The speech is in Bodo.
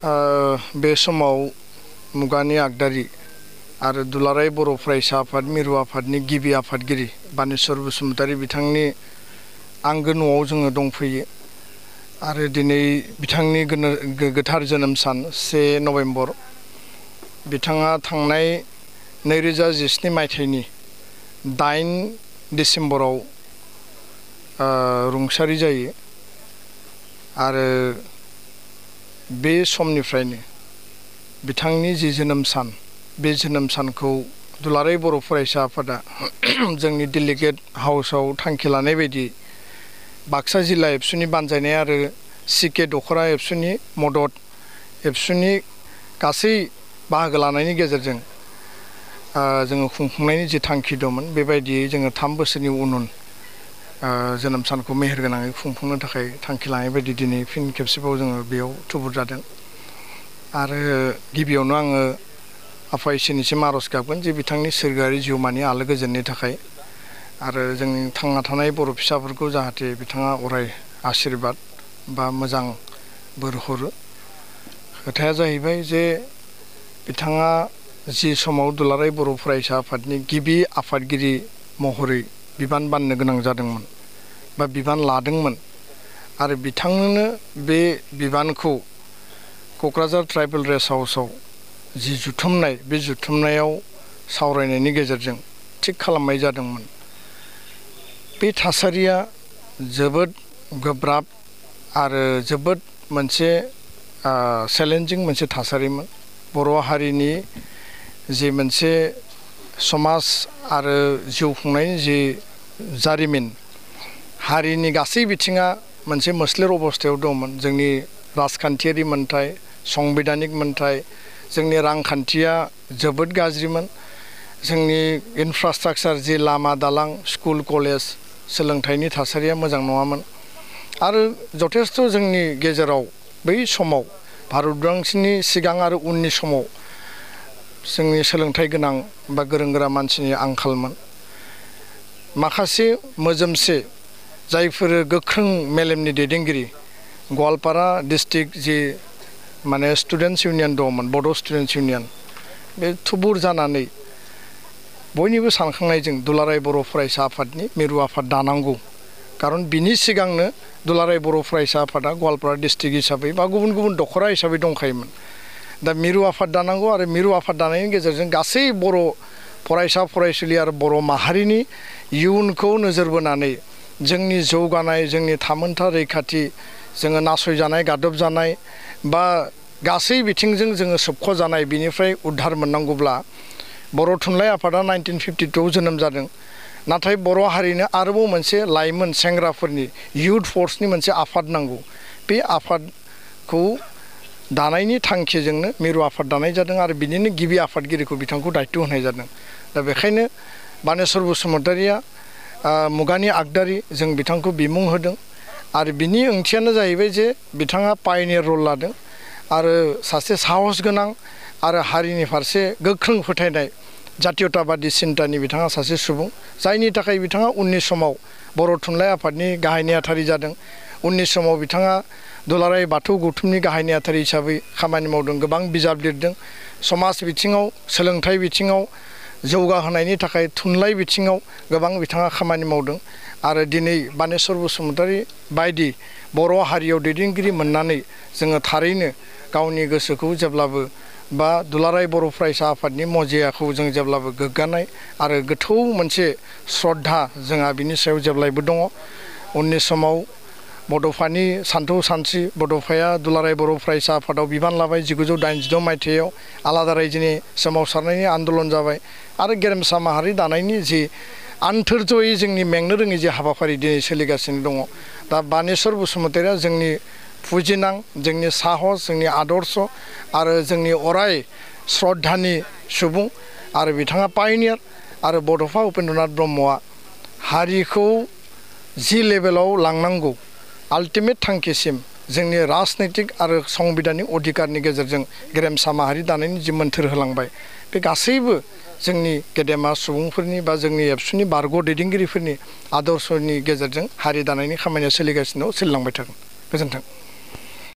बे समाव मुगानि आगदारि आरो दुलाराय बर' फरायसा आफाद मिरु आफादनि गिबि आफादगिरि बानेश्वर बसुमतारी बिथांनि आंगो न'आव जोङो दंफैयो आरो दिनै बिथांनि गोथार जोनोम सान 1 नभेम्बर बिथाङा थांनाय 2017 मायथाइनि 8 डिसेम्बराव रुंसारि जायो आरो बे समनिफ्रायनो बिथांनि जि जोनोम सान बे जोनोम सानखौ दुलाराय बर' फरायसा आफादा जोंनि डेलिगेट हाउसआव थांखि लानाय बायदि बाक्सा जिल्ला एबसुनि बानजायनाय आरो सिके दखरा एबसुनि मदद एबसुनि गासै बाहागो लानायनि गेजेरजों जोङो खुंफुंनायनि जि थांखि दंमोन बेबायदियै जोङो 3 बोसोरनि उन जोनोम सानखौ मेहेरगोनाङै खुंफुंनो थाखाय थांखि लानाय बायदि दिनै फिन खेबसेबाव जोङो बेयाव थुबुर जादों आरो गिबियावनो आङो आफा इसोरनिसिम आरज गाबगोन जे बिथांनि सोरगोआरि जिउमानि आलो गोजोननि थाखाय आरो जोंनि थांना थानाय बर' फिसाफोरखौ जाहाथे बिथाङा अराय आशीर्बाद बा मोजां बोर हरो खोथाया जाहैबाय जे बिथाङा जि समाव दुलाराय बर' फरायसा आफादनि गिबि आफादगिरि महरै बिबान बाननो गोनां जादोंमोन बा बिबान लादोंमोन आरो बिथांनोनो बे बिबानखौ क'क्राझार ट्राइबेल रेस्ट हाउसआव जि जुथुमनाय बे जुथुमनायाव सावरायनायनि गेजेरजों थिग खालामनाय जादोंमोन बे थासारिया जोबोद गोब्राब आरो जोबोद मोनसे चेलेन्जिं मोनसे थासारिमोन बर' हारिनि जि मोनसे समाज आरो जिउ खुंनायनि जि जारिमिन हारिनि गासै बिथिङा मोनसे मोस्लेर अबस्थायाव दंमोन जोंनि राजखान्थियारि मोनथाय संबिधानिक मोनथाय जोंनि रांखान्थिया जोबोद गाज्रिमोन जोंनि इनफ्रास्ट्राक्चार जि लामा दालां स्कुल कलेज सोलोंथाइनि थासारिया मोजां नङामोन आरो जथेस्थ जोंनि गेजेराव बै समाव भारत उदांस्रिनि सिगां आरो उननि समाव जोंनि सोलोंथाइ गोनां बा गोरों गोरा मानसिनि आंखालमोन माखासे मोजोमसे जायफोर गोख्रों मेलेमनि दैदेनगिरि गवालपारा डिस्ट्रिक्ट जि माने स्टुडेन्ट्स इउनियन दंमोन बड' स्टुडेन्ट्स इउनियन बे थुबुर जानानै बयनिबो सानखांनायजों दुलाराय बर' फरायसा आफादनि मिरु आफाद दानांगौ खारन बिनि सिगांनो दुलाराय बर' फरायसा आफादा गवालपारा डिस्ट्रिक्ट हिसाबै बा गुबुन गुबुन दखरा हिसाबै दंखायोमोन दा मिरु आफाद दानांगौ आरो मिरु आफाद दानायनि गेजेरजों गासै बर' फरायसा फरायसुलि आरो बर' माहारिनि इयुनखौ नोजोर बोनानै जोंनि जौगानाय जोंनि थामोनथा रैखाथि जोङो नासयजानाय गादबजानाय बा गासै बिथिंजों जोङो सोबख'जानाय बिनिफ्राय उद्धार मोननांगौब्ला बर' थुनलाइ आफादा 1952 जोनोम जादों नाथाय बर' हारिनो आरोबाव मोनसे लाइमोन सेंग्राफोरनि इयुथ फर्सनि मोनसे आफाद नांगौ बे आफादखौ दानायनि थांखिजोंनो मिरु आफाद दानाय जादों आरो बिनिनो गिबि आफादगिरिखौ बिथांखौ दायित्व होनाय जादों दा बेखायनो बानेश्वर बसुमतारीया मुगानि आगदारि जों बिथांखौ बिमुं होदों आरो बिनि ओंथियानो जाहैबाय जे बिथाङा पायनियर रल लादों आरो सासे साहस गोनां आरो हारिनि फारसे गोख्रों फोथायनाय जातीयताबादि सिन्तानि बिथाङा सासे सुबुं जायनि थाखाय बिथाङा उननि समाव बर' थुनलाइ आफादनि गाहाय नेहाथारि जादों उननि समाव बिथाङा दुलाराय बाथौ गौथुमनि गाहाय नेहाथारि हिसाबै खामानि मावदों गोबां बिजाब लिरदों समाज बिथिङाव सोलोंथाइ बिथिङाव जौगाहोनायनि थाखाय थुनलाइ बिथिङाव गोबां बिथाङा खामानि मावदों आरो दिनै बानेश्वर बसुमतारी बायदि बर' हारियाव दैदेनगिरि मोननानै जोङो थारैनो गावनि गोसोखौ जेब्लाबो बा दुलाराय बर' फरायसा आफादनि मजियाखौ जों जेब्लाबो गोग्गानाय आरो गोथौ मोनसे श्रद्धा जोंहा बिनि सायाव जेब्लायबो दङ उननि समाव बड'फानि सान्थौ सानस्रि बड'फाया दुलाराय बर' फरायसा आफादाव बिबान लाबाय 1986 मायथाइयाव आलादा रायजोनि सोमावसारनायनि आन्दलन जाबाय आरो गेरेमसा माहारि दानायनि जि आन्थोरजयै जोंनि मेंनो रोङै जे हाबाफारि दिनै सोलिगासिनो दङ दा बानेश्वर बसुमतारीया जोंनि फुजिनां जोंनि साहस जोंनि आदर्श आरो जोंनि अराय श्रद्धानि सुबुं आरो बिथाङा पायनियार आरो बड'फा उपेन्द्रनाथ ब्रह्मआ हारिखौ जि लेभेलाव लांनांगौ आल्टिमेट थांखिसिम जोंनि राजनैतिक आरो संबिधानिक अधिकारनि गेजेरजों गेरेमसा माहारि दानायनि जि मोन्थोर होलांबाय बे गासैबो जोंनि गेदेमा सुबुंफोरनि बा जोंनि एबसुनि बारग' दैदेनगिरिफोरनि आदर्शनि गेजेरजों हारि दानायनि खामानिया सोलिगासिनो सोलिलांबाय थागोन गोजोन्थों।